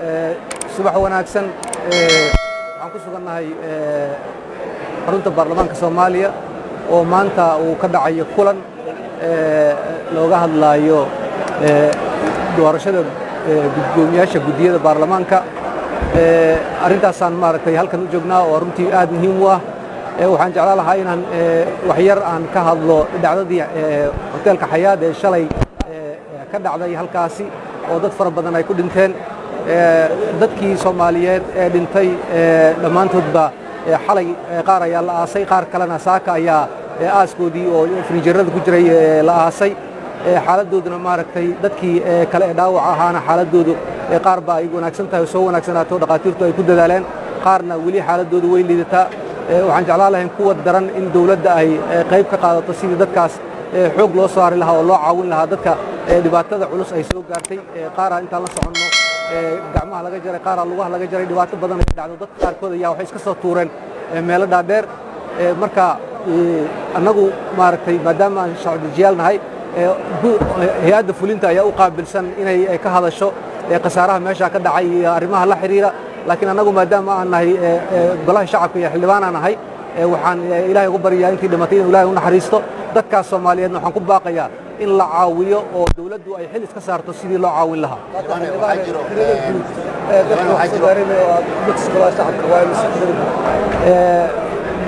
Subax wanaagsan. Waxaan ku sugannahay xarunta baarlamaanka Soomaaliya oo maanta uu ka dhacayo kulan looga hadlaayo doorashada guddoomiyaasha guddiyada baarlamaanka. Arrintaasaan maaragtay halkan u joognaa oo runtii aad muhiim u ah. Waxaan jeclaan lahaa inaan waxyar aan ka hadlo dhacdadii hoteelka Xayaad ee shalay ka dhacday halkaasi oo dad fara badan ay ku dhinteen. Dadkii Soomaaliyeed ee dhintay dhammaantoodba xalay qaar ayaa la aasay, qaar kalena saaka ayaa aaskoodii oo firinjeerada ku jiray la aasay. Xaaladooduna maaragtay dadkii kale ee dhaawaca ahaana xaaladoodu qaar baa ay wanaagsan tahay oo soo wanaagsanaato, dhakhaatiirtu ay ku dadaaleen, qaarna weli xaaladoodu way liidataa. Waxaan jeclaan lahayn kuwa daran in dawladda ay qayb ka qaadato sidii dadkaas xoog loo saari lahaa oo loo caawin lahaa dadka dhibaatada culus ay soo gaartay. Qaaraa intaan la soconno gacmaha laga jaray, qaaraa lugaha laga jaray, dhibaato badan ay dhacdo. Dadka qaarkood ayaa waxay iska soo tuureen meelo dhaadheer. Marka annagu maaragtay maadaama aan sharci-dejiyaal nahay, hay-adda fulinta ayaa u qaabilsan inay ka hadasho khasaaraha meesha ka dhacay iyo arrimaha la xiriira. Laakiin annagu maadaama aan nahay golaha shacabka iyo xildhibaan aan nahay, waxaan Ilaahay ugu baryaa intii dhimatay inuu Ilaahay u naxariisto. Dadkaas Soomaaliyeedna waxaan ku baaqayaa in la caawiyo oo dawladdu ay xil iska saarto sidii loo caawin lahaa.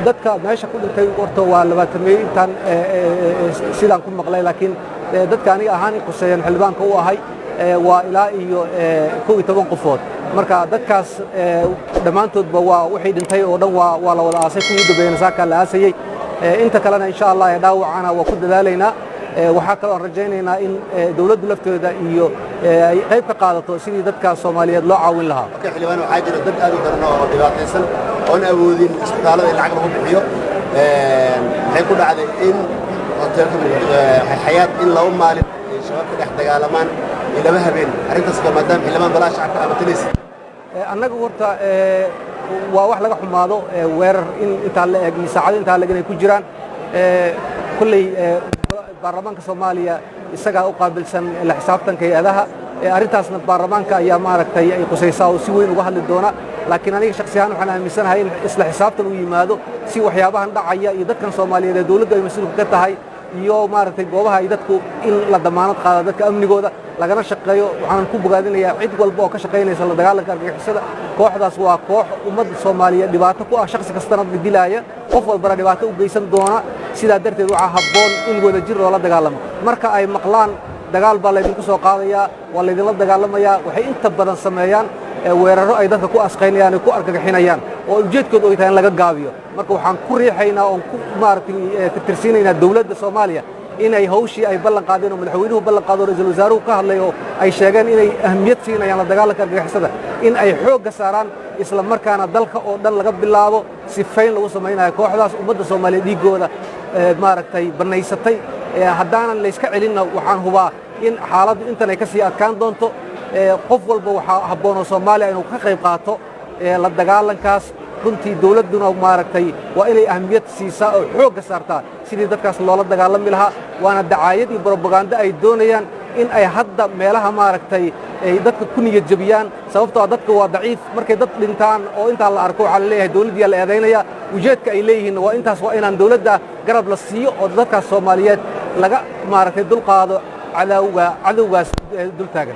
Dadka meesha ku dhintay horta waa 20-meeyo intaan sidaan ku maqlay, laakiin dadka aniga ahaan i quseeyeen xildhibaanka u ahay waa ilaa iyo 11 qofood. Marka dadkaas dhammaantoodba waa wixii dhintay oo dhan waa la wada aasay, kuwii u dambeeyena saakaa la aasayey. Inta kalena insha Allah ee dhaawacana waa ku dadaalaynaa. Waxaa kaloo aan rajaynaynaa in dawladdu lafteeda iyo ay qayb ka qaadato sidii dadka Soomaaliyeed loo caawin lahaa. Okay, xildhibaan, waxaa jira dad aad u daran oo dhibaataysan oon awoodin isbitaallada in lacag lagu bixiyo. Waxay ku dhacday in hoteelka Xayaat in 2 maalin ay shabaab ka dhex dagaalamaan iyo 2 habeen. Arrintaas maadaama xildhibaan golaha shacabka aad matalaysid. Annaga horta waa wax laga xumaado weerar in intaa la eg iyo saacado intaa la eg inay ku jiraan. Kolley baarlamaanka Soomaaliya isagaa u qaabilsan la xisaabtanka hay-adaha. Arrintaasna baarlamaanka ayaa maaragtay ay qusaysaa oo si weyn uga hadli doona. Laakiin aniga shakhsi ahaan waxaan aaminsanahay in isla xisaabtan uu yimaado si waxyaabahan dhacaya iyo dadkan Soomaaliyeed ee dawladdu ay mas-uulka ka tahay iyo maaragtay goobaha ay dadku in la damaanad qaado dadka amnigooda lagana shaqeeyo. Waxaan ku bogaadinayaa cid walba oo ka shaqaynaysa la dagaalanka argagixisada. Kooxdaas waa koox ummadda Soomaaliyeed dhibaato ku ah, shakhsi kastana dilaaya, qof walbana dhibaato u geysan doona. Sidaa darteed waxaa habboon in wadajir loola dagaalamo. Marka ay maqlaan dagaal baa laydinku soo qaadayaa, waa laydinla dagaalamayaa, waxay inta badan sameeyaan weerarro ay dadka ku asqaynayaan ay ku argagixinayaan oo ujeedkoodu ay tahay in laga gaabiyo. Marka waxaan ku riixaynaa oon ku maaragtay tirtirsiinaynaa dawladda Soomaaliya inay hawshii ay ballan qaadeen oo madaxweynuhu ballan qaado, ra'iisul wasaaruhu ka hadlay oo ay sheegeen inay ahmiyad siinayaan la dagaalanka argagixisada, in ay xoogga saaraan, isla markaana dalka oo dhan laga bilaabo sifayn lagu samaynayo kooxdaas ummadda Soomaaliyeed dhiiggooda maaragtay bannaysatay. Haddaanan layska celinna waxaan hubaa in xaaladdu intan ay ka sii adkaan doonto. Qof walba waxaa habboon oo Soomaaliya inuu ka qayb qaato la dagaalankaas. Runtii dawladduna maaragtay waa inay ahmiyad siisaa oo xoogga saartaa sidii dadkaas loola dagaalami lahaa. Waana dacaayad iyo brobagando ay doonayaan in ay hadda meelaha maaragtay ay dadka ku niyad jabiyaan, sababtoo ah dadka waa daciif. Markay dad dhintaan oo intaa la arko waxaa la leeyahay dawladdiyaa la eedaynaya. Ujeedka ay leeyihiinna waa intaas, waa inaan dawladda garab la siiyo oo dadkaas Soomaaliyeed laga maaragtay dulqaado cadowgaas dul taagan.